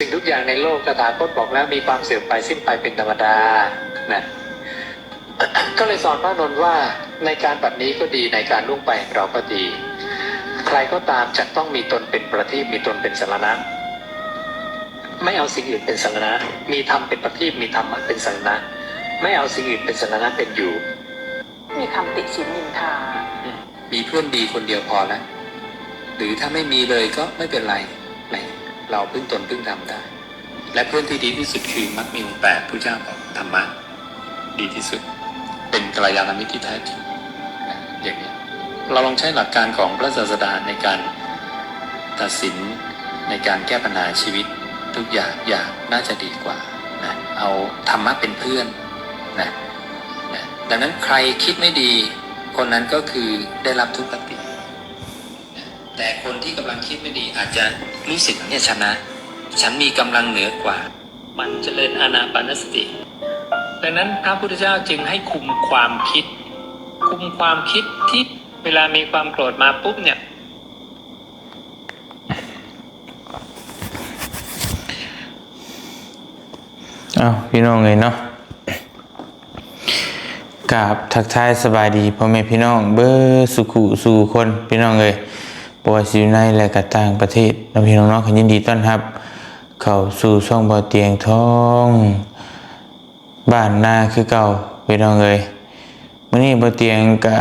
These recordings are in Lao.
สิ่งทุกอย่างในโลกตถาคตบอกแล้วมีความเสื่อมไปสิ้นไปเป็นธรรมดานะ ก็เลยสอนพระอานนท์ว่าในการบัดนี้ก็ดี ในการล่วงไปแห่งเราก็ดี ใครก็ตามจักต้องมีตนเป็นประทีป มีตนเป็นสรณะ ไม่เอาสิ่งอื่นเป็นสรณะ มีธรรมเป็นประทีป มีธรรมะเป็นสรณะ ไม่เอาสิ่งอื่นเป็นสรณะเป็นอยู่ มีคำติฉินนินทา มีเพื่อนดีคนเดียวพอแล้ว หรือถ้าไม่มีเลยก็ไม่เป็นไร เราพึ่งตนพึ่งธรรมได้ และเพื่อนที่ดีที่สุดคือมรรคมีองค์แปด พุทธเจ้าบอกธรรมะดีที่สุด เป็นกัลยาณมิตรที่แท้จริง อย่างนี้ เราลองใช้หลักการของพระศาสดาในการตัดสิน ในการแก้ปัญหาชีวิตทุกอย่าง อย่างน่าจะดีกว่านะ เอาธรรมะเป็นเพื่อนนะ นะ ดังนั้นใครคิดไม่ดี คนนั้นก็คือได้รับทุกขตินะ แต่คนที่กำลังคิดไม่ดีอาจจะรู้สึกเนี่ย ชนะ ฉันมีกำลังเหนือกว่า มันเจริญอานาปานสติ ดังนั้นพระพุทธเจ้าจึงให้คุมความคิด คุมความคิดที่เวลามีความโกรธมาปุ๊บเนี่ย เอ้า พี่น้องเอ้ยเนาะ กราบทักทายสบายดีพ่อแม่พี่น้องเบิดสู่คู่สู่คน พี่น้องเอ้ย บ่ว่าสิอยู่ในและก็ต่างประเทศเนาะ พี่น้องเนาะ ก็ยินดีต้อนรับเข้าสู่ช่องบ่าวเตียงทองบ้านนาคือเก่า พี่น้องเอ้ย มื้อนี้บ่าวเตียงก็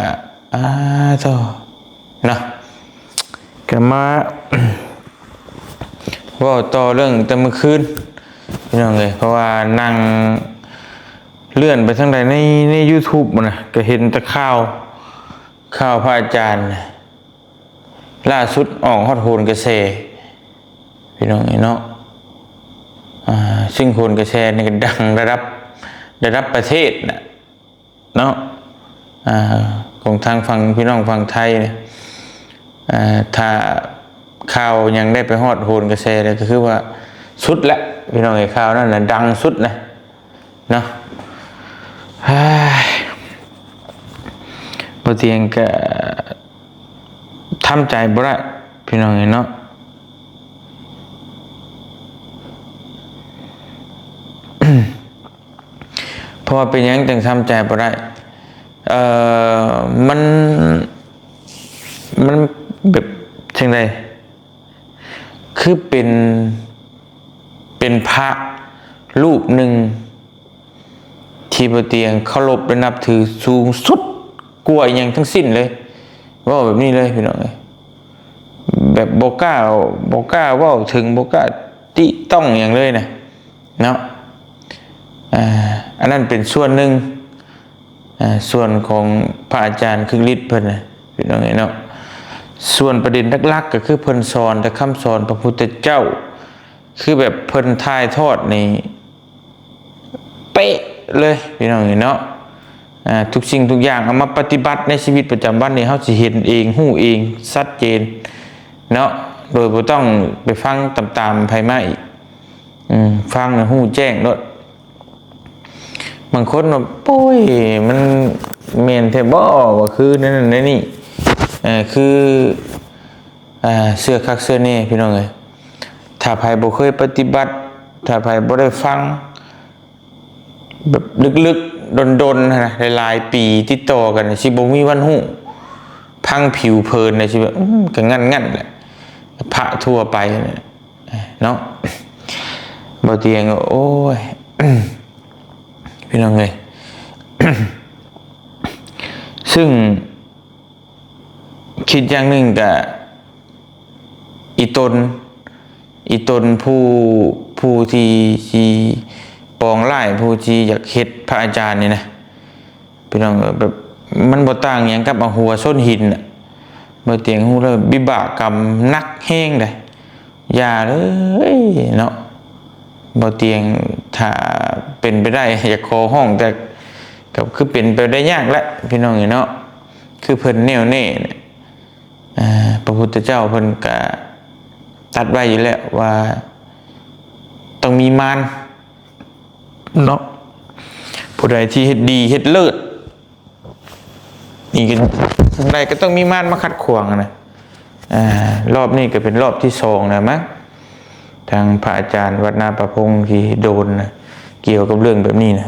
อ้า โธ่ เนาะ ก็มาเว้าต่อเรื่องแต่มื้อคืน พี่น้องเอ้ย เพราะว่านั่งเลื่อนไปทางใดใน ใน YouTube นะ ก็เห็นแต่ข่าว ข่าวพระอาจารย์ ล่าสุดออกฮอดโหนกระแส พี่น้องเอ้ยเนาะ อ่า ซึ่งโหนกระแสนี่ก็ดังระดับ ระดับประเทศนะ เนาะ อ่า ของทางฝั่งพี่น้องฝั่งไทยเนี่ย อ่า ถ้าข่าวยังได้ไปฮอดโหนกระแสแล้วก็คือว่าสุดแล้ว พี่น้องเอ้ย ข่าวนั้นน่ะดังสุดนะ เนาะ เฮ้ย บ่เตียงก็ทำใจบ่ได้ พี่น้องเอ้ยเนาะ เพราะว่าเป็นหยังจั่งทำใจบ่ได้ เอ่อ มัน มันแบบจั่งใด คือเป็น เป็นพระรูปหนึ่งที่บ่เตียงเคารพและนับถือสูงสุดกว่าอิหยังทั้งสิ้นเลย เว้าแบบนี้เลยพี่น้องเอ้ย แบบบ่กล้า บ่กล้าเว้าถึง บ่กล้าติต้องหยังเลยนะ เนาะ อ่า อันนั้นเป็นส่วนหนึ่ง อ่า ส่วนของพระอาจารย์คึกฤทธิ์เพิ่นนะ พี่น้องเอ้ยเนาะ ส่วนประเด็นหลักๆ ก็คือเพิ่นสอนแต่คำสอนพระพุทธเจ้า คือแบบเพิ่นถ่ายทอดนี่เป๊ะเลย พี่น้องเอ้ยเนาะ อ่า ทุกสิ่งทุกอย่างเอามาปฏิบัติในชีวิตประจำวันนี่ เฮาสิเห็นเอง ฮู้เอง ชัดเจนเนาะ โดยบ่ต้องไปฟังตามๆ ไผมาอีก อืม ฟังแล้วฮู้แจ้งโลด บางคนว่า โอ้ย มันแม่นแท้บ่ ว่าคือนั่นนั่นนี่ เอ่อ คือ อ่า เชื่อคักเชื่อแน่ พี่น้องเอ้ย ถ้าไผบ่เคยปฏิบัติ ถ้าไผบ่ได้ฟัง แบบลึกๆ ดนๆ หั้นนะ หลายๆ ปีติดต่อกัน สิบ่มีวันฮู้ พังผิวเผินน่ะ สิแบบ อืม ก็งั้นๆ แหละ พระทั่วไปน่ะ เนาะ บ่เตียงก็ โอ้ย พี่น้องเอ้ย ซึ่ง คิดอย่างหนึ่งก็ อีตน อีตนผู้ ผู้ที่สิปองร้าย ผู้ที่อยากเฮ็ดพระอาจารย์นี่นะ พี่น้องเอ้ย แบบ มันบ่ต่างหยังกับเอาหัวชนหินน่ะ บ่เตียงฮู้แล้ววิบากกรรมหนักแฮงเด้ อย่าเลยเนาะ บ่เตียง ถ้าเป็นไปได้อยากขอร้อง แต่ก็คือเป็นไปได้ยากแหละ พี่น้องเอ้ยเนาะ คือเพิ่นแน่วแน่เนี่ย อ่า พระพุทธเจ้าเพิ่นก็ตรัสไว้อยู่แล้วว่าต้องมีมารเนาะ ผู้ใดที่เฮ็ดดีเฮ็ดเลิศ นี่ก็จั่งใดก็ต้องมีมารมาขัดขวางนะ อ่า รอบนี้ก็เป็นรอบที่สองแล้วมั้ง ທາງພະອາຈານວັດນາປະພົງທີ່ໂດນນະ ກ່ຽວກັບເລື່ອງແບບນີ້ນະ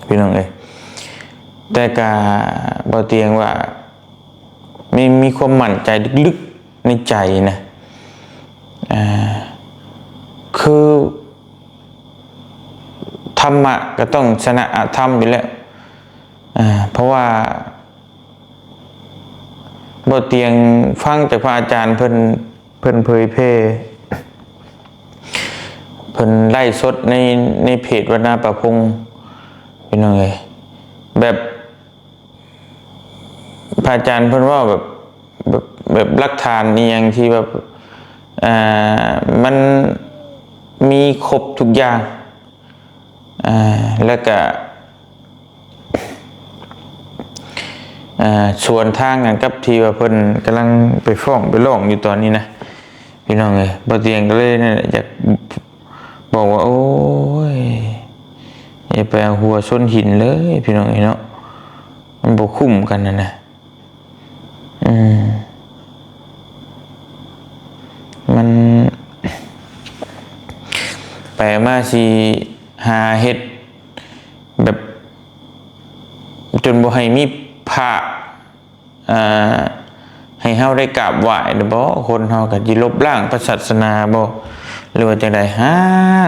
ພີ່ນ້ອງເອີຍ. ແຕ່ກະບໍ່ຕຽງວ່າ ມີ ມີຄວາມໝັ້ນໃຈລຶກໆໃນໃຈນະ ອ່າ ຄືທຳມະກໍຕ້ອງຊະນະອະທຳຢູ່ແລ້ວ ອ່າ ເພາະວ່າບໍ່ຕຽງຟັງແຕ່ພະອາຈານເພິ່ນ ເພິ່ນເຜີຍແຜ່ ເພິ່ນໄລຟ໌ສົດໃນ ໃນເພຈວັດນາປະພົງ ພີ່ນ້ອງເອີຍ ແບບ ພະອາຈານເພິ່ນເວົ້າແບບ ແບບ ແບບຫຼັກຖານອີ່ຫຍັງທີ່ແບບ ອ່າ ມັນມີຄົບທຸກຢ່າງ ອ່າ ແລ້ວກະ ອ່າ ສວນທາງກັນກັບທີ່ວ່າເພິ່ນກຳລັງໄປຟ້ອງໄປຮ້ອງຢູ່ຕອນນີ້ນະ ພີ່ນ້ອງເອີຍ. ບໍ່ຕຽງກໍເລີຍນັ້ນແຫຼະ ຢາກບອກວ່າ ໂອ້ຍ ຢ່າໄປເອົາຫົວຊົນຫີນເລີຍ ພີ່ນ້ອງເອີຍເນາະ ມັນບໍ່ຄຸ້ມກັນຫັ້ນນະ. ອືມ ມັນ ໄປມາຊິຫາເຮັດແບບ ຈົນບໍ່ໃຫ້ມີພະ ອ່າ ໃຫ້ເຮົາໄດ້ກາບໄຫວ້ແລ້ວບໍ? ຄົນເຮົາກໍຊິລົບລ້າງພະສາສະໜາບໍ ຫຼືວ່າຈັ່ງໃດຫາ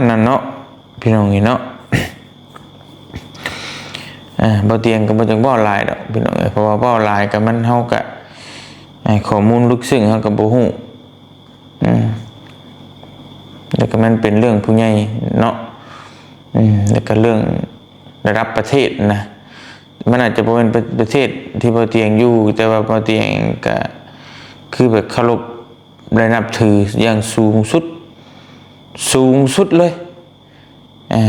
ນັ້ນເນາະ ພີ່ນ້ອງເອີຍເນາະ. ອ່າ ບໍ່ຕຽງກໍບໍ່ຈັກເວົ້າຫຼາຍດອກ ພີ່ນ້ອງເອີຍ ເພາະວ່າເວົ້າຫຼາຍກໍມັນ ເຮົາກໍ ອ່າ ຂໍ້ມູນເລິກເຊິ່ງເຮົາກໍບໍ່ຮູ້ ອືມ ແລ້ວກໍມັນເປັນເລື່ອງຜູ້ໃຫຍ່ເນາະ ອືມ ແລ້ວກໍເລື່ອງລະດັບປະເທດນະ ມັນອາດຈະບໍ່ແມ່ນປະ ປະເທດທີ່ບໍ່ຕຽງຢູ່ ແຕ່ວ່າບໍ່ຕຽງກໍຄືແບບເຄົາລົບ ແລະ ນັບຖືຢ່າງສູງສຸດ ສູງສຸດເລີຍ ເອີ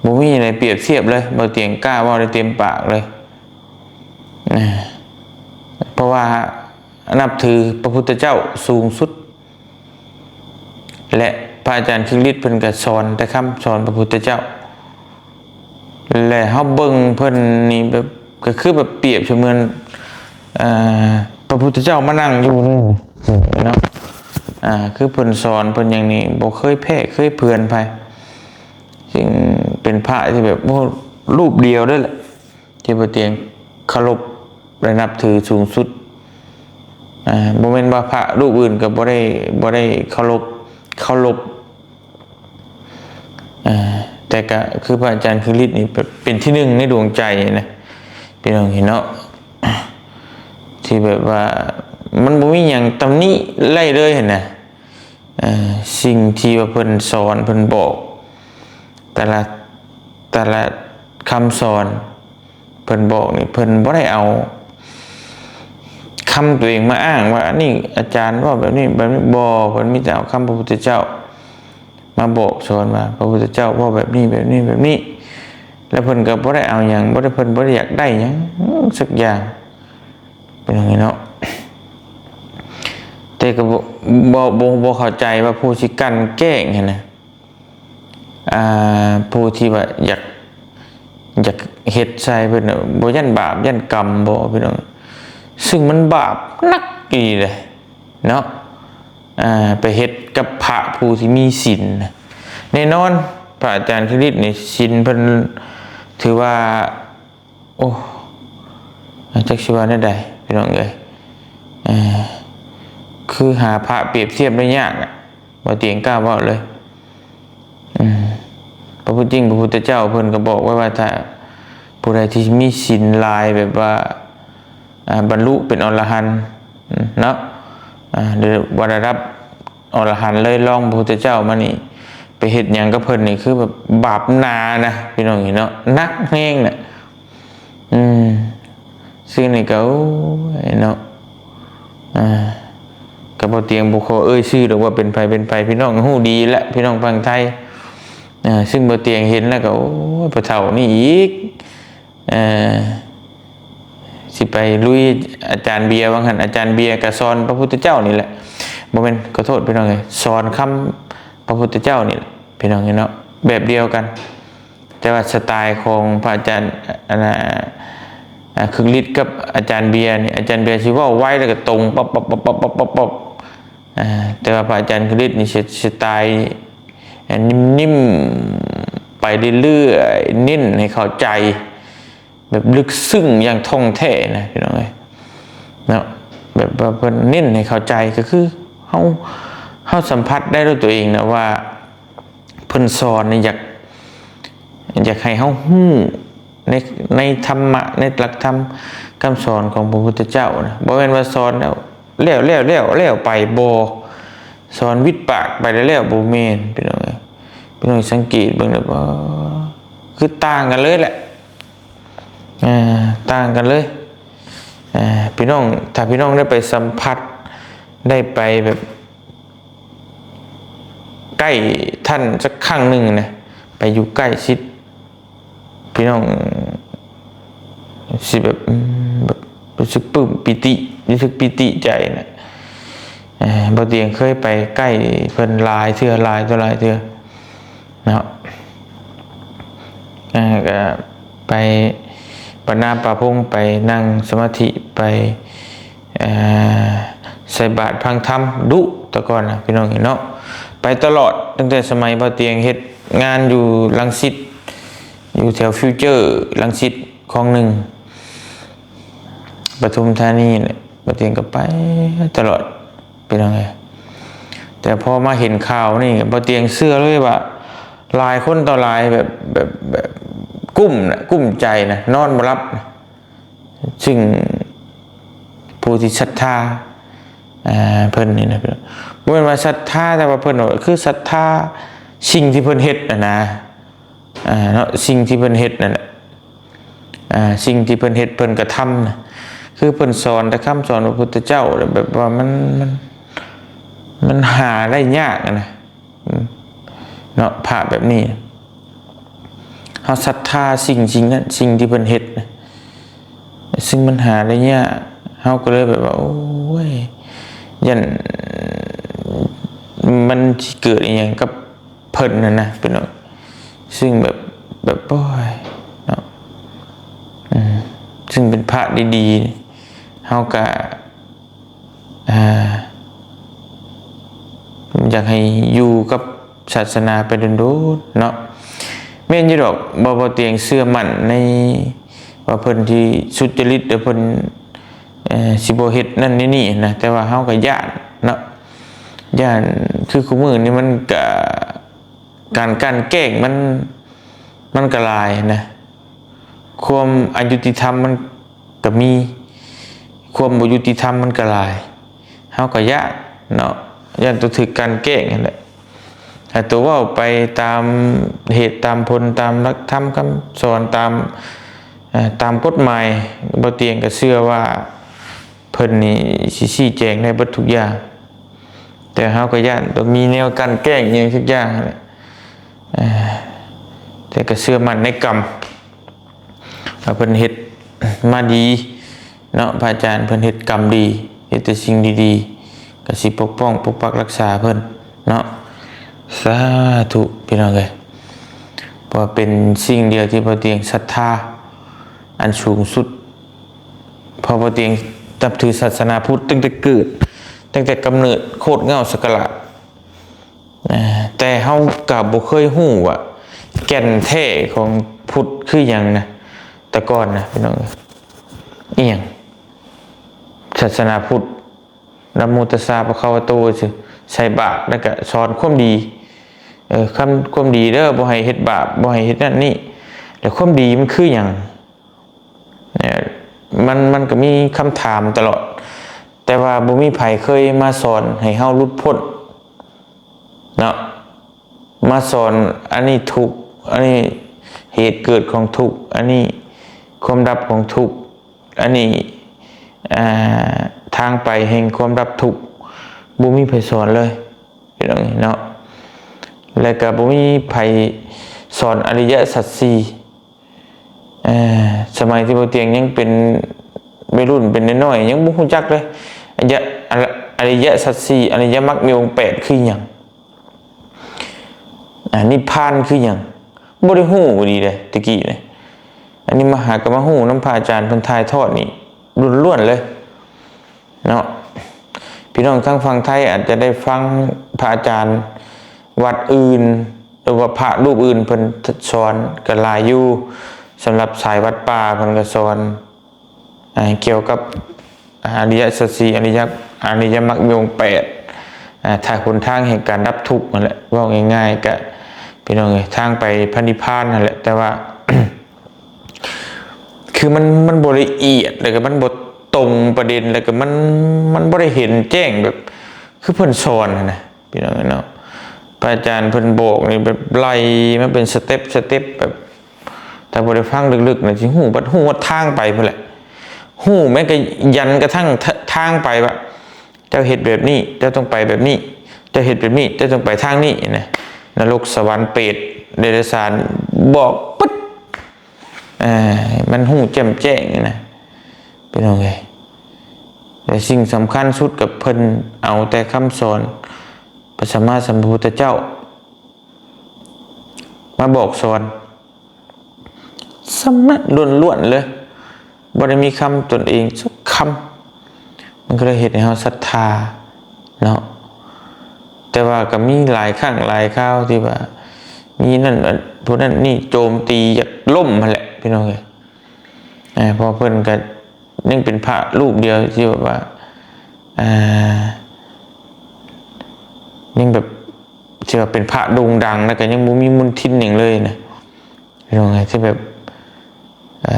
ບໍ່ມີໃດປຽບທຽບເລີຍ ບໍ່ຕຽງກ້າເວົ້າໄດ້ເຕັມປາກເລີຍ ເອີ ເພາະວ່ານັບຖືພະພຸດທະເຈົ້າສູງສຸດ ແລະ ພະອາຈານຄຶກລິດເພິ່ນກໍສອນແຕ່ຄຳສອນພະພຸດທະເຈົ້າ ແລະ ເຮົາເບິ່ງເພິ່ນນີ້ແບບ ກໍຄືແບບປຽບສະເໝືອນ ເອີ ພະພຸດທະເຈົ້າມານັ່ງຢູ່ນີ້ເນາະ ອ່າ ຄືເພິ່ນສອນເພິ່ນຫຍັງນີ້ ບໍ່ເຄີຍແພ້ເຄີຍເຜືອນໃຜ ຊຶ່ງເປັນພະທີ່ແບບ ໂອ້ ຮູບດຽວເດ້ແຫຼະ ທີ່ບໍ່ຕຽງເຄົາລົບ ແລະ ນັບຖືສູງສຸດ ອ່າ ບໍ່ແມ່ນວ່າພະຮູບອື່ນກໍບໍ່ໄດ້ ບໍ່ໄດ້ເຄົາລົບ ເຄົາລົບ ອ່າ ແຕ່ກະຄືພະອາຈານຄຶກລິດນີ້ເປັນ ເປັນທີໜຶ່ງໃນດວງໃຈນະ ພີ່ນ້ອງເຫັນເນາະ ທີ່ແບບວ່າມັນບໍ່ມີຫຍັງຕຳໜິໄດ້ເລີຍຫັ້ນນະ ເອີ ສິ່ງທີ່ວ່າເພິ່ນສອນ ເພິ່ນບອກ ແຕ່ລະ ແຕ່ລະຄຳສອນ ເພິ່ນບອກນີ້ ເພິ່ນບໍ່ໄດ້ເອົາຄຳຕົວເອງມາອ້າງວ່າ ອັນນີ້ອາຈານເວົ້າແບບນີ້ແບບນີ້ ບໍ່ ເພິ່ນມີແຕ່ເອົາຄຳພະພຸດທະເຈົ້າມາບອກສອນວ່າ ພະພຸດທະເຈົ້າເວົ້າແບບນີ້ແບບນີ້ແບບນີ້ ແລ້ວເພິ່ນກໍບໍ່ໄດ້ເອົາຫຍັງ ບໍ່ໄດ້ ເພິ່ນບໍ່ໄດ້ຢາກໄດ້ຫຍັງສັກຢ່າງ ເປັນຫຍັງເນາະ ແຕ່ກໍບໍ່ ບໍ່ ບໍ່ ບໍ່ເຂົ້າໃຈວ່າຜູ້ຊິກັ່ນແກ້ງຫັ້ນນະ ອ່າ ຜູ້ທີ່ວ່າຢາກ ຢາກເຮັດໃສ່ເພິ່ນນະ ບໍ່ຢ້ານບາບຢ້ານກຳບໍ ພີ່ນ້ອງ ຊຶ່ງມັນບາບໜັກອີ່ຫຼີເດ້ເນາະ ອ່າ ໄປເຮັດກັບພະຜູ້ທີ່ມີສິນນະ ແນ່ນອນ ພະອາຈານຄຶກລິດນີ້ ສິນເພິ່ນຖືວ່າ ໂອ້ ຈັກຊິວ່າແນວໃດ ພີ່ນ້ອງເອີຍ ເອີ ຄືຫາພະປຽບທຽບໄດ້ຍາກອະ ບໍ່ຕຽງກ້າເວົ້າເລີຍ ອືມ ພະພຸດ ຈິງ ພະພຸດທະເຈົ້າເພິ່ນກໍບອກໄວ້ວ່າ ຖ້າຜູ້ໃດທີ່ມີສິນຫຼາຍ ແບບວ່າ ອ່າ ບັນລຸເປັນອໍລະຫັນ ເນາະ ອ່າ ຫຼືວ່າລະດັບ ອໍລະຫັນເລີຍ ລອງພະພຸດທະເຈົ້າມານີ້ ໄປເຮັດຫຍັງກັບເພິ່ນນີ້ ຄືແບບບາບໜານະ ພີ່ນ້ອງເອີຍເນາະ ໜັກແຮງນະ ອືມ ຊຶ່ງນີ້ກໍ ໂອ້ຍ ເນາະ ອ່າ ກໍບໍ່ຕຽງບໍ່ຂໍເອີ່ຍຊື່ດອກວ່າເປັນໃຜເປັນໃຜ ພີ່ນ້ອງຮູ້ດີແຫຼະ ພີ່ນ້ອງຝັ່ງໄທ ອ່າ ຊຶ່ງບໍ່ຕຽງເຫັນແລ້ວກໍ ໂອ້ຍ ພໍ່ເຖົ້ານີ້ອີກ ເອີ ຊິໄປລຸຍອາຈານເບຍວ່າຊັ້ນ ອາຈານເບຍກໍສອນພະພຸດທະເຈົ້ານີ້ແຫຼະ ບໍ່ແມ່ນ ຂໍໂທດພີ່ນ້ອງເອີຍ ສອນຄຳພະພຸດທະເຈົ້ານີ້ແຫຼະ ພີ່ນ້ອງເອີຍເນາະ ແບບດຽວກັນ ແຕ່ວ່າສະໄຕຂອງພະອາຈານ ອັນນ່າ ອ່າ ຄຶກລິດກັບອາຈານເບຍນີ້ ອາຈານເບຍຊິເວົ້າໄວ ແລ້ວກໍຕົງປັບໆ ປັບໆ ປັບໆ ປັບໆ ອ່າ ແຕ່ວ່າພະອາຈານຄະລິດນີ້ ສະ ສະໄຕລ໌ ອ່າ ນິ່ມໆ ໄປເລື້ອຍໆ ເນັ້ນໃຫ້ເຂົ້າໃຈ ແບບເລິກເຊິ່ງຢ່າງທ່ອງແທ້ນະ ພີ່ນ້ອງເອີຍ ເນາະ. ແບບວ່າເພິ່ນເນັ້ນໃຫ້ເຂົ້າໃຈ ກໍຄືເຮົາ ເຮົາສຳຜັດໄດ້ດ້ວຍຕົວເອງນະ ວ່າເພິ່ນສອນນີ້ ຢາກ ຢາກໃຫ້ເຮົາຮູ້ໃນ ໃນທຳມະ ໃນຫຼັກທຳຄຳສອນຂອງພະພຸດທະເຈົ້ານະ. ບໍ່ແມ່ນວ່າສອນແລ້ວ ແລ້ວ ແລ້ວ ແລ້ວ ແລ້ວໄປ ບໍ່ ສອນວິດປາກໄປແລ້ວ ບໍ່ແມ່ນ ພີ່ນ້ອງເອີຍ. ພີ່ນ້ອງສັງເກດເບິ່ງແລ້ວ ກໍຄືຕ່າງກັນເລີຍແຫຼະ ອ່າ ຕ່າງກັນເລີຍ. ອ່າ ພີ່ນ້ອງ ຖ້າພີ່ນ້ອງໄດ້ໄປສຳຜັດ ໄດ້ໄປແບບໃກ້ທ່ານສັກຄັ້ງໜຶ່ງນະ ໄປຢູ່ໃກ້ຊິດ ພີ່ນ້ອງຊິແບບ ອືມ ແບບຮູ້ສຶກປຶ້ມປີຕິ ຮູ້ສຶກປີຕິໃຈນະ. ເອີ ບ່າວຕຽງເຄີຍໄປໃກ້ເພິ່ນຫຼາຍເທື່ອ ຫຼາຍຕໍ່ຫຼາຍເທື່ອເນາະ. ເອີ ກໍໄປບັນນາປ່າພົງ ໄປນັ່ງສະມາທິ ໄປ ເອີ ໃສ່ບາດຟັງທຳດຸແຕ່ກ່ອນນະ ພີ່ນ້ອງເນາະ. ໄປຕະຫຼອດ ຕັ້ງແຕ່ສະໄໝບ່າວຕຽງເຮັດງານຢູ່ລັງສິດ ຢູ່ແຖວຟິວເຈີລັງສິດ ຄອງໜຶ່ງ ປະທຸມທານີແຫຼະ ບ່າວຕຽງກໍໄປຕະຫຼອດ ພີ່ນ້ອງເອີຍ. ແຕ່ພໍມາເຫັນຂ່າວນີ້ ບ່າວຕຽງເຊື່ອເລີຍວ່າ ຫຼາຍຄົນຕໍ່ຫຼາຍແບບ ແບບ ແບບກຸ້ມນະ ກຸ້ມໃຈນະ ນອນບໍ່ຫຼັບນະ. ຊຶ່ງຜູ້ທີ່ສັດທາ ອ່າ ເພິ່ນນີ້ນະ ບໍ່ແມ່ນວ່າສັດທາ ແຕ່ວ່າເພິ່ນກໍຄືສັດທາສິ່ງທີ່ເພິ່ນເຮັດຫັ້ນນະ ອ່າ ເນາະ ສິ່ງທີ່ເພິ່ນເຮັດນັ້ນແຫຼະ ອ່າ ສິ່ງທີ່ເພິ່ນເຮັດ ເພິ່ນກະທຳນະ ຄືເພິ່ນສອນແຕ່ຄຳສອນຂອງພະພຸດທະເຈົ້າ ແບບວ່າມັນ ມັນ ມັນຫາໄດ້ຍາກນະ ເນາະ ພະແບບນີ້ ເຮົາສັດທາສິ່ງ ສິ່ງນັ້ນ ສິ່ງທີ່ເພິ່ນເຮັດນະ ຊຶ່ງມັນຫາໄດ້ຍາກ ເຮົາກໍເລີຍແບບວ່າ ໂອ້ຍ ຢ້ານມັນຊິເກີດອີ່ຫຍັງກັບເພິ່ນຫັ້ນນະ ພີ່ນ້ອງ. ຊຶ່ງແບບ ແບບ ໂອ້ຍ ເນາະ ອືມ ຊຶ່ງເປັນພະດີໆ ເຮົາກະ ອ່າ ຢາກໃຫ້ຢູ່ກັບສາສະໜາໄປດົນໆ ເນາະ. ແມ່ນຢູ່ດອກ ບໍ່ ບໍ່ຕຽງເຊື່ອໝັ້ນໃນວ່າເພິ່ນທີ່ສຸດຈະລິດ ແລະ ເພິ່ນ ເອີ ຊິບໍ່ເຮັດນັ້ນເຮັດນີ້ນະ ແຕ່ວ່າເຮົາກໍຢ້ານເນາະ ຢ້ານ ຄືຄູ່ມື້ນີ້ມັນກະ ການກັ່ນແກ້ງມັນ ມັນກໍຫຼາຍນະ ຄວາມອະຍຸຕິທຳມັນກໍມີ ຄວາມບໍ່ຍຸຕິທຳມັນກໍຫຼາຍ ເຮົາກໍຢ້ານເນາະ ຢ້ານໂຕຖືກກັ່ນແກ້ງຫັ້ນແຫຼະ. ແຕ່ໂຕເວົ້າໄປຕາມເຫດຕາມຜົນ ຕາມຫຼັກທຳຄຳສອນ ຕາມ ເອີ ຕາມກົດໝາຍ ບໍ່ຕຽງກໍເຊື່ອວ່າ ເພິ່ນນີ້ຊິຊີ້ແຈງໄດ້ເບິດທຸກຢ່າງ ແຕ່ເຮົາກໍຢ້ານຕ້ອງມີແນວກັ່ນແກ້ງອີ່ຫຍັງສັກຢ່າງຫັ້ນແຫຼະ ເອີ ແຕ່ກໍເຊື່ອໝັ້ນໃນກຳ ວ່າເພິ່ນເຮັດມາດີເນາະ ພະອາຈານເພິ່ນເຮັດກຳດີ ເຮັດແຕ່ສິ່ງດີໆ ກໍຊິປົກປ້ອງປົກປັກລັກສາເພິ່ນເນາະ. ສາທຸ ພີ່ນ້ອງເອີຍ ເພາະວ່າເປັນສິ່ງດຽວທີ່ບໍ່ຕຽງສັດທາອັນສູງສຸດ ເພາະວ່າຕົວເອງນັບຖືສາສະໜາພຸດຕັ້ງແຕ່ເກີດ ຕັ້ງແຕ່ກຳເນີດໂຄດເຫງົ້າສັກກະລາດ ແຕ່ເຮົາກໍບໍ່ເຄີຍຮູ້ວ່າແກ່ນແທ້ຂອງພຸດຄືຫຍັງນະ ແຕ່ກ່ອນນະ ພີ່ນ້ອງເອີຍ ອີ່ຫຍັງ ສາສະໜາພຸດ ນະໂມຕັດສະ ພະຄະວະໂຕ ຊື່ ໃສ່ບາດ ແລ້ວກະສອນຄວາມດີ ເອີ ຄຳ ຄວາມດີເດີ ບໍ່ໃຫ້ເຮັດບາບ ບໍ່ໃຫ້ເຮັດນັ້ນນີ້ ແລ້ວຄວາມດີມັນຄືຫຍັງ? ເອີ ມັນ ມັນກໍມີຄຳຖາມຕະຫຼອດ ແຕ່ວ່າບໍ່ມີໃຜເຄີຍມາສອນໃຫ້ເຮົາຫຼຸດພົ້ນເນາະ ມາສອນ ອັນນີ້ທຸກ ອັນນີ້ເຫດເກີດຂອງທຸກ ອັນນີ້ຄວາມດັບຂອງທຸກ ອັນນີ້ ອ່າ ທາງໄປແຫ່ງຄວາມດັບທຸກ ບໍ່ມີໃຜສອນເລີຍ ພີ່ນ້ອງເນາະ ແລະກໍບໍ່ມີໃຜສອນອະລິຍະສັດສີ່ ເອີ ສະໄໝທີ່ບໍ່ຕຽງຍັງເປັນໄວລຸ້ນ ເປັນນ້ອຍໆ ຍັງບໍ່ຮູ້ຈັກເລີຍ ອະລິຍະ ອະລິຍະສັດສີ່ ອະລິຍະມັກມີອົງແປດຄືຫຍັງ ອາ ນິບພານຄືຫຍັງ ບໍ່ໄດ້ຮູ້ດີເດ້ ແຕ່ກີ້ນີ້ ອັນນີ້ມາຫາກໍມາຮູ້ນຳພະອາຈານເພິ່ນຖ່າຍທອດນີ້ລ້ວນໆເລີຍເນາະ ເພ ພີ່ນ້ອງທາງຝັ່ງໄທອາດຈະໄດ້ຟັງພະອາຈານວັດອື່ນ ຫຼືວ່າພະຮູບອື່ນເພິ່ນສອນກໍຫຼາຍຢູ່. ສຳລັບສາຍວັດປ່າເພິ່ນກໍສອນ ອ່າ ກ່ຽວກັບອະລິຍະສັດສີ່ ອະລິຍະ ອະລິຍະມັກມີອົງແປດ ອ່າ ທາງຫົນທາງແຫ່ງການດັບທຸກນັ້ນແຫຼະ. ເວົ້າງ່າຍໆ ກະ ພີ່ນ້ອງເອີຍ ທາງໄປພະນິບພານນັ້ນແຫຼະ. ແຕ່ວ່າ ຄືມັນ ມັນບໍ່ລະອຽດ ແລ້ວກໍມັນບໍ່ຕົງປະເດັນ ແລ້ວກໍມັນ ມັນບໍ່ໄດ້ເຫັນແຈ້ງແບບຄືເພິ່ນສອນຫັ້ນນະ ພີ່ນ້ອງເອີຍເນາະ. ພະອາຈານເພິ່ນບອກນີ້ແບບໄລ່ມາເປັນສະເຕັບ ສະເຕັບ ແບບ ຖ້າບໍ່ໄດ້ຟັງເລິກໆ ນີ້ຊິຮູ້ບັດ ຮູ້ຮອດທາງໄປພຸ້ນແຫຼະ. ຮູ້ແມ່ນກໍຢັນກະທັ່ງທາງໄປວ່າ ເຈົ້າເຮັດແບບນີ້ ເຈົ້າຕ້ອງໄປແບບນີ້ ເຈົ້າເຮັດແບບນີ້ ເຈົ້າຕ້ອງໄປທາງນີ້ນະ. ນະລົກ ສະຫວັນ ເປດ ເດຍລະສານ ບອກປຶດ ເອີ ມັນຮູ້ແຈ່ມແຈ້ງນະ ພີ່ນ້ອງເອີຍ. ແລະ ສິ່ງສຳຄັນສຸດກໍເພິ່ນເອົາແຕ່ຄຳສອນພະສຳມາສຳພຸດທະເຈົ້າມາບອກສອນ ສຳມະລ້ວນໆ ເລີຍ ບໍ່ໄດ້ມີຄຳຕົນເອງສັກຄຳ. ມັນກໍເລີຍເຮັດໃຫ້ເຮົາສັດທາເນາະ. ແຕ່ວ່າກໍມີຫຼາຍຄັ້ງຫຼາຍຄາວທີ່ວ່າມີນັ້ນ ຜູ້ນັ້ນນີ້ໂຈມຕີຢາກລົ້ມຫັ້ນແຫຼະ ພີ່ນ້ອງເອີຍ. ເພາະເພິ່ນກໍຍັງເປັນພະຮູບດຽວທີ່ແບບວ່າ ອ່າ ຍັງແບບ ທີ່ວ່າເປັນພະໂດ່ງດັງ ແລ້ວກໍຍັງບໍ່ມີມົນທິນຫຍັງເລີຍນະ ພີ່ນ້ອງເອີຍ. ທີ່ແບບ ເອີ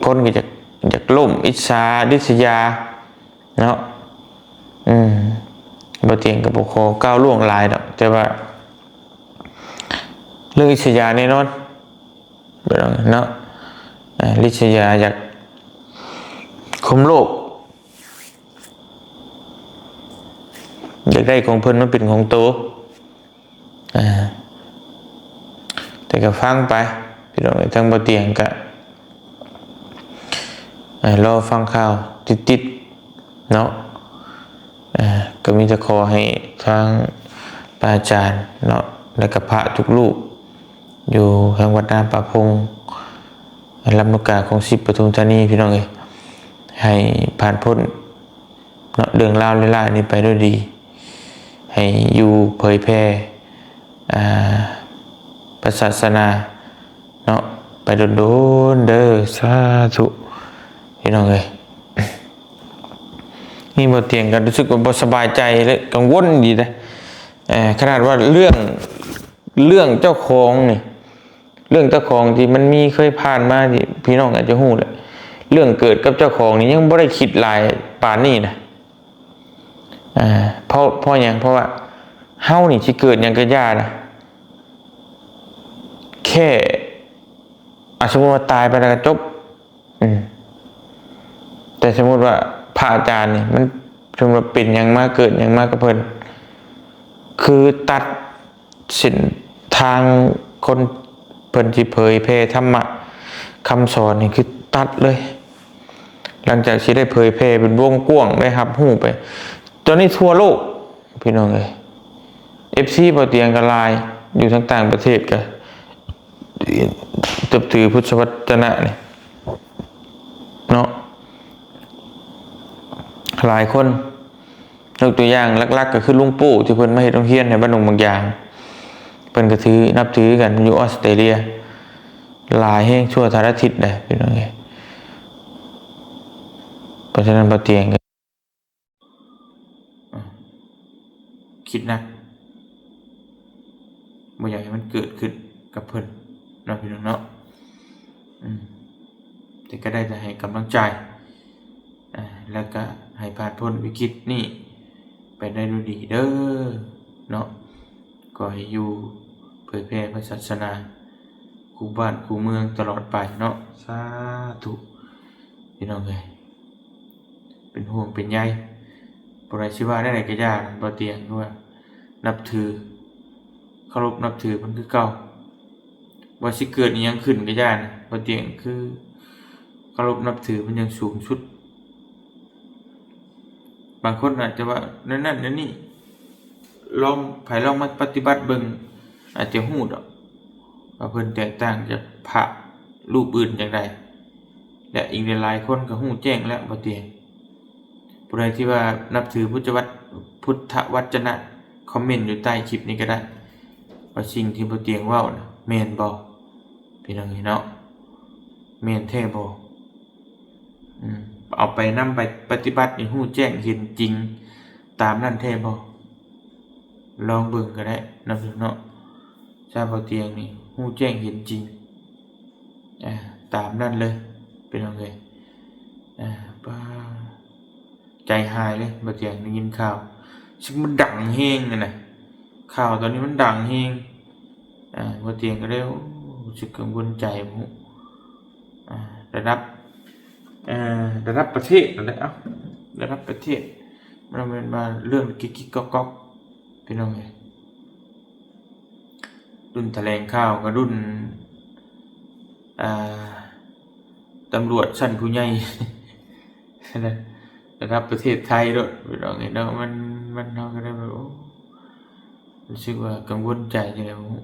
ຄົນກໍຢາກ ຢາກລົ້ມ ອິດສາ ລິດສະຍາເນາະ. ອືມ ບໍ່ຕຽງກໍບໍ່ຂໍກ້າວລ່ວງຫຼາຍດອກ ແຕ່ວ່າເລື່ອງອິດສະຍາແນ່ນອນ ພີ່ນ້ອງເນາະ. ເອີ ລິດສະຍາຢາກຄຸມໂລກ ຢາກໄດ້ຂອງເພິ່ນມາເປັນຂອງໂຕ. ອ່າ ແຕ່ກໍຟັງໄປ ພີ່ນ້ອງເອີຍ. ທາງບໍ່ຕຽງກໍ ອ່າ ລໍຟັງຂ່າວຕິດໆ ເນາະ. ອ່າ ກໍມີແຕ່ຂໍໃຫ້ທາງພະອາຈານເນາະ ແລະກໍພະທຸກຮູບ ຢູ່ທາງວັດນາປ່າພົງ ລຳລູກກາ ຄອງສິບ ປະທຸມທານີ ພີ່ນ້ອງເອີຍ ໃຫ້ຜ່ານພົ້ນເນາະ ເລື່ອງລາວຮ້າຍໆນີ້ໄປດ້ວຍດີ ໃຫ້ຢູ່ເຜີຍແຜ່ ອ່າ ພະສາສະໜາເນາະ ໄປດົນໆ ເດີ ສາທຸ ພີ່ນ້ອງເອີຍ. ນີ້ບໍ່ຕຽງກໍຮູ້ສຶກວ່າບໍ່ສະບາຍໃຈ ແລະ ກັງວົນດີເດ້. ເອີ ຂະໜາດວ່າເລື່ອງ ເລື່ອງເຈົ້າຂອງນີ້ ເລື່ອງເຈົ້າຂອງທີ່ມັນມີເຄີຍຜ່ານມາ ທີ່ພີ່ນ້ອງອາດຈະຮູ້ແຫຼະ ເລື່ອງເກີດກັບເຈົ້າຂອງນີ້ຍັງບໍ່ໄດ້ຄິດຫຼາຍປານນີ້ນະ. ອ່າ ເພາະ ເພາະຫຍັງ? ເພາະວ່າເຮົານີ້ຊິເກີດຫຍັງກໍຢ່ານະ ແຄ່ ອ່າ ສົມມຸດວ່າຕາຍໄປແລ້ວກໍຈົບ. ອືມ ແຕ່ສົມມຸດວ່າພະອາຈານນີ້ ມັນສົມມຸດວ່າເປັນຫຍັງມາ ເກີດຫຍັງມາກັບເພິ່ນ ຄືຕັດເສັ້ນທາງຄົນເພິ່ນຊິເຜີຍແຜ່ທຳມະຄຳສອນນີ້ ຄືຕັດເລີຍ. ຫຼັງຈາກທີ່ໄດ້ເຜີຍແຜ່ເປັນວົງກວ້າງ ໄດ້ຮັບຮູ້ໄປ ຕອນນີ້ທົ່ວໂລກ ພີ່ນ້ອງເອີຍ ເອັຟຊີ ບໍ່ຕຽງກໍຫຼາຍ ຢູ່ທາງຕ່າງປະເທດກໍ ນັບຖືພຸດທະວັດຕະນະນີ້ເນາະ ຫຼາຍຄົນ. ຍົກຕົວຢ່າງຫຼັກໆ ກໍຄືລຸງໂປ້ ທີ່ເພິ່ນມາເຮັດໂຮງຮຽນໃນບ້ານດົງບາງຢາງ ເພິ່ນກໍຖື ນັບຖືກັນ ຢູ່ອອສເຕຣເລຍ ຫຼາຍແຮງ ທົ່ວສາລະທິດເດ້ ພີ່ນ້ອງເອີຍ. ເພາະສະນັ້ນ ບໍ່ຕຽງກໍ ຄິດໜັກ ບໍ່ຢາກໃຫ້ມັນເກີດຂຶ້ນກັບເພິ່ນເນາະ ພີ່ນ້ອງເນາະ. ອືມ ແຕ່ກໍໄດ້ແຕ່ໃຫ້ກຳລັງໃຈ ອ່າ ແລ້ວກໍໃຫ້ຜ່ານພົ້ນວິກິດນີ້ໄປໄດ້ດ້ວຍດີເດີເນາະ. ຂໍໃຫ້ຢູ່ເຜີຍແຜ່ພະສາສະໜາ ຄູ່ບ້ານຄູ່ເມືອງຕະຫຼອດໄປເນາະ ສາທຸ ພີ່ນ້ອງເອີຍ. ເປັນຫ່ວງເປັນໃຍ ຜູ້ໃດຊິວ່າແນວໃດກໍຢ່າ ບໍ່ຕຽງ ຄືວ່ານັບຖື ເຄົາລົບນັບຖືເພິ່ນຄືເກົ່າ. ວ່າຊິເກີດອີ່ຫຍັງຂຶ້ນກໍຢ່ານະ ບໍ່ຕຽງ ຄືເຄົາລົບນັບຖືເພິ່ນຢ່າງສູງສຸດ. ບາງຄົນອາດຈະວ່າແນວນັ້ນແນວນີ້ ລອງ ໃຜລອງມາປະຕິບັດເບິ່ງ ອາດຈະຮູ້ດອກວ່າເພິ່ນແຕກຕ່າງຈາກພະຮູບອື່ນຈັ່ງໃດ ແລະ ອີກຫຼາຍໆຄົນກໍຮູ້ແຈ້ງແລ້ວ ບໍ່ຕຽງ. ຜູ້ໃດທີ່ວ່ານັບຖືພຸດທະວັດ ພຸດທະວັດຈະນະ ຄອມເມັນຢູ່ໃຕ້ຄລິບນີ້ກໍໄດ້ ວ່າສິ່ງທີ່ບໍ່ຕຽງເວົ້ານະ ແມ່ນບໍ່ ພີ່ນ້ອງເອີຍເນາະ? ແມ່ນແທ້ບໍ່? ອືມ ເອົາໄປນຳໄປປະຕິບັດນີ້ ຮູ້ແຈ້ງເຫັນຈິງຕາມນັ້ນແທ້ບໍ່? ລອງເບິ່ງກໍໄດ້ເນາະ ເນາະ. ຊາວບໍ່ຕຽງນີ້ຮູ້ແຈ້ງເຫັນຈິງ ອາ ຕາມນັ້ນເລີຍ ພີ່ນ້ອງເອີຍ. ອາ ປ້າ ໃຈຫາຍເລີຍ ບໍ່ຕຽງໄດ້ຍິນຂ່າວ ຮູ້ສຶກມັນດັງແຮງຫັ້ນນະ ຂ່າວຕອນນີ້ມັນດັງແຮງ. ອາ ບໍ່ຕຽງກໍເລີຍ ໂອ້ ຮູ້ສຶກກັງວົນໃຈ ອາ ລະດັບ ເອີ ລະດັບປະເທດນັ້ນແຫຼະ ເອົ້າ ລະດັບປະເທດ ມັນແມ່ນວ່າເລື່ອງກິກໆກັອກໆ ພີ່ນ້ອງເອີຍ. ລຸ້ນຖະແຫຼງຂ່າວກໍລຸ້ນ ອ່າ ຕຳຫຼວດຊັ້ນຜູ້ໃຫຍ່ ລະດັບປະເທດໄທໂລດ ພີ່ນ້ອງເອີຍເນາະ. ມັນ ມັນ ເຮົາກໍໄດ້ແບບ ໂອ້ ຮູ້ສຶກວ່າກັງວົນໃຈຈັ່ງໃດບໍ່ຮູ້.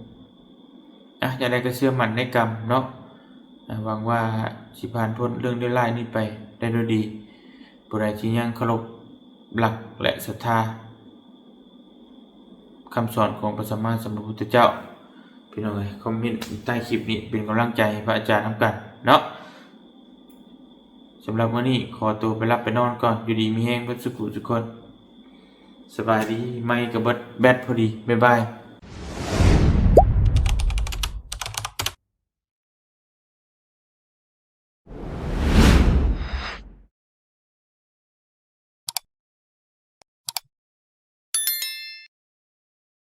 ອ່ະ ຈັ່ງໃດກໍເຊື່ອໝັ້ນໃນກຳເນາະ ອ່າ ຫວັງວ່າຊິຜ່ານພົ້ນເລື່ອງເລວຮ້າຍນີ້ໄປໄດ້ດ້ວຍດີ. ຜູ້ໃດທີ່ຍັງເຄົາລົບຫຼັກ ແລະ ສັດທາຄຳສອນຂອງພະສຳມາສຳພຸດທະເຈົ້າ ພີ່ນ້ອງເອີຍ ຄອມເມັນໃຕ້ຄລິບນີ້ເປັນກຳລັງໃຈໃຫ້ພະອາຈານນຳກັນເນາະ. ສຳລັບມື້ນີ້ຂໍຕົວໄປຫຼັບໄປນອນກ່ອນ ຢູ່ດີມີແຮງເບິດສຸຂູສຸຄົນ. ສະບາຍດີ ໄມກະເບິດແບັດພໍດີ ບາຍບາຍ.